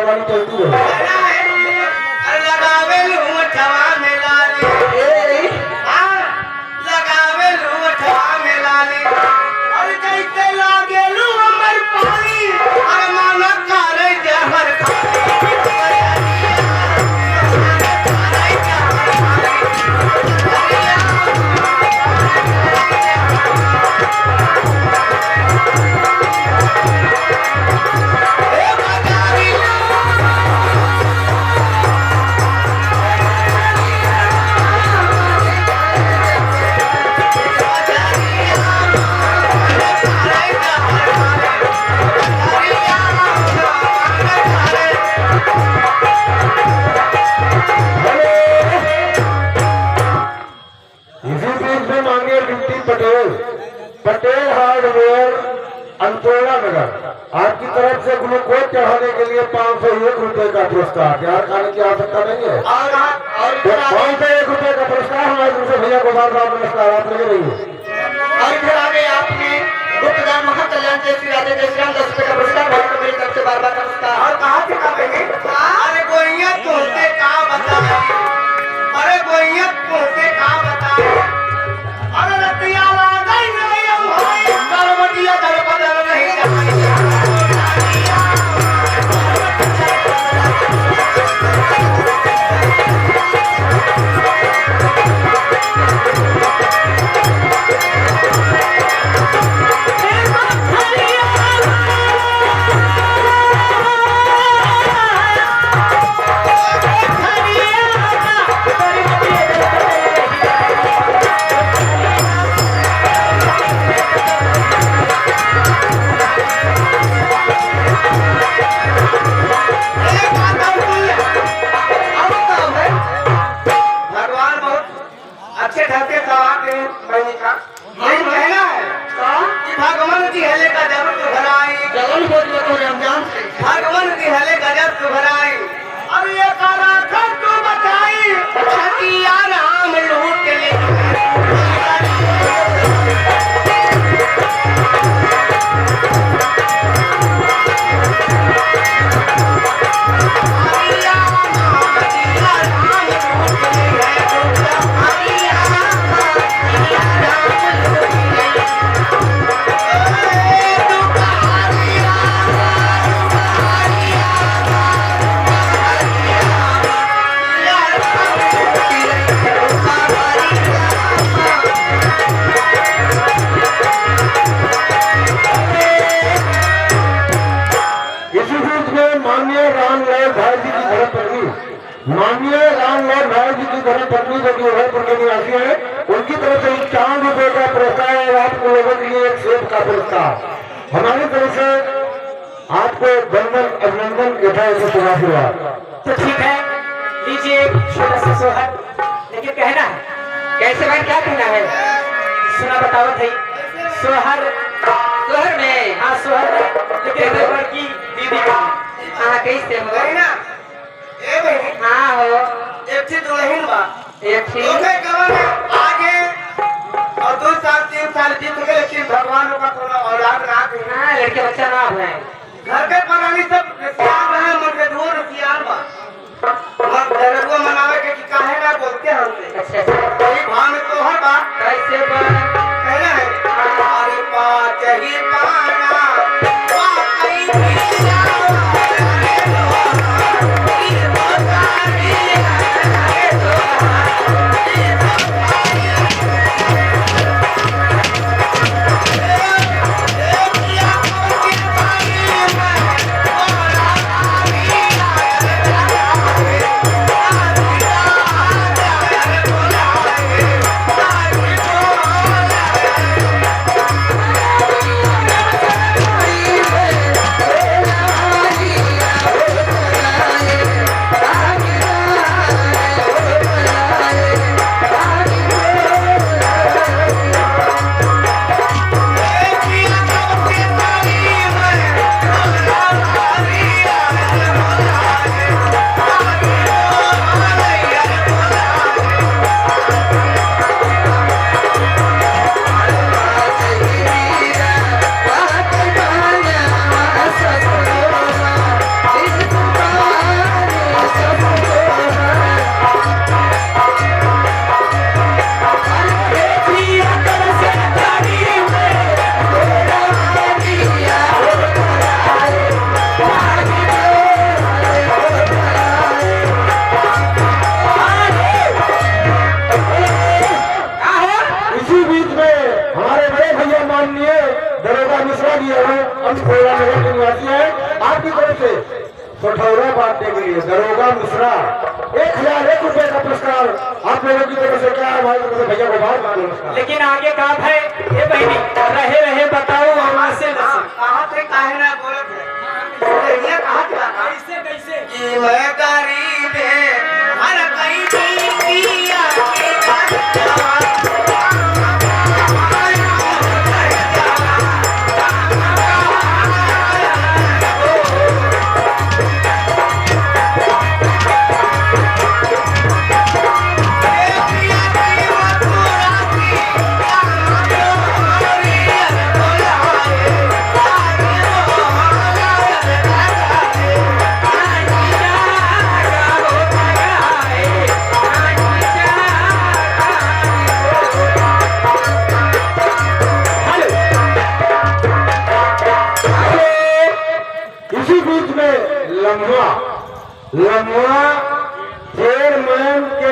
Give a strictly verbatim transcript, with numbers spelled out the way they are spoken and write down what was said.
वाली चलती रहे। अरे लगावे लूं ओठवा में लाली। ए, ए। हाँ, लगावे लूं ओठवा में लाली। अरे जैसे लागे लूं अमर पाली। अरे मन करे जहर खाली। इसी बीच में माननीय बिमती पटेल, पटेल हार्डवेयर, अन्नपूर्णा नगर, आपकी तरफ से ग्लूकोज चढ़ाने के लिए पाँच सौ एक रुपए का पुरस्कार। बिहार खाने की आवश्यकता नहीं है। और आप, और तो फिर आगे पाँच सौ एक रुपए का पुरस्कार हमारे दूसरे भैया गोपाल साहब, नमस्कार, आप लगे रहिए। और फिर आगे आपने गुप्तदान महाकल्याण जय श्री राधे जय श्री राम दस रुपए का पुरस्कार, भाई को मेरी तरफ से बार बार नमस्कार। और कहाँ से कर रहे हैं? अरे गोइया तुमसे का बताई, अरे गोइया तुमसे का बताई, अरे रतिया लागई नहीं हम होई, दरवटिया दरबदल नहीं जाई। भगवान बहुत अच्छे ढंग से सवार के बनी का। हम कहना है का? कि भगवान की हले का जरूर सुधराई। जरूर बोल दो तो रमजान से। भगवान की हले का जरूर सुधराई। अब ये करा कर तू बताई। छतिया राम लूट ले। इसी बीच में माननीय रामलाल भाई जी की धर्मपत्नी, माननीय रामलाल भाई जी की धर्मपत्नी जो कि उदयपुर के निवासी है, उनकी तरफ से इक्यावन रुपए का पुरस्कार और आप लोगों के लिए एक सेब का पुरस्कार। हमारी तरफ से आपको वंदन, अभिनंदन, यथायथ शुभाशीर्वाद। तो ठीक है, लीजिए एक छोटा सा सोहर, लेकिन कहना है। कैसे भाई, क्या कहना है? सुना बताओ भाई। सोहर, सोहर में? हाँ, सोहर में। लेकिन एक बड़की दीदी का। हाँ, कैसे हो? बहिना, ए बहिनी। हाँ हो। एक ठे दुलहिन बा। एक ठे। ओके, कवन आगे और दो साल, तीन साल बीत गए, लेकिन भगवान ओका कोनो औलाद ना दे। हाँ, लड़के बच्चा ना हुए। घर के परानी सब रिसियार रहे, मन के दूर रिसियार बा। मत डररुआ मनावे के कि काहे ना बोलते हमसे। अच्छा, अच्छा। वही भाव में तोहर बा। कैसे बा? कहना है, "अरे पाँच ही पाना, पाँच ही पीरा, अरे लोहार, ई बतारी, अरे लोहार, ई बतारी।" कटोरा बांटने के लिए दरोगा मिश्रा, एक हजार एक रुपए का पुरस्कार आप लोगों की तरफ से। क्या है भाई, तरफ से भैया को बार बार नमस्कार। लेकिन आगे का है, ये बहनी, रहे रहे बताओ, वहाँ से कहाँ थे, काहे ना बोलत है? ये कहाँ था? कैसे, कैसे? कि मैं गरीब है, हर कहीं की आके इसी बीच में लम्बा, लम्बा चेयरमैन के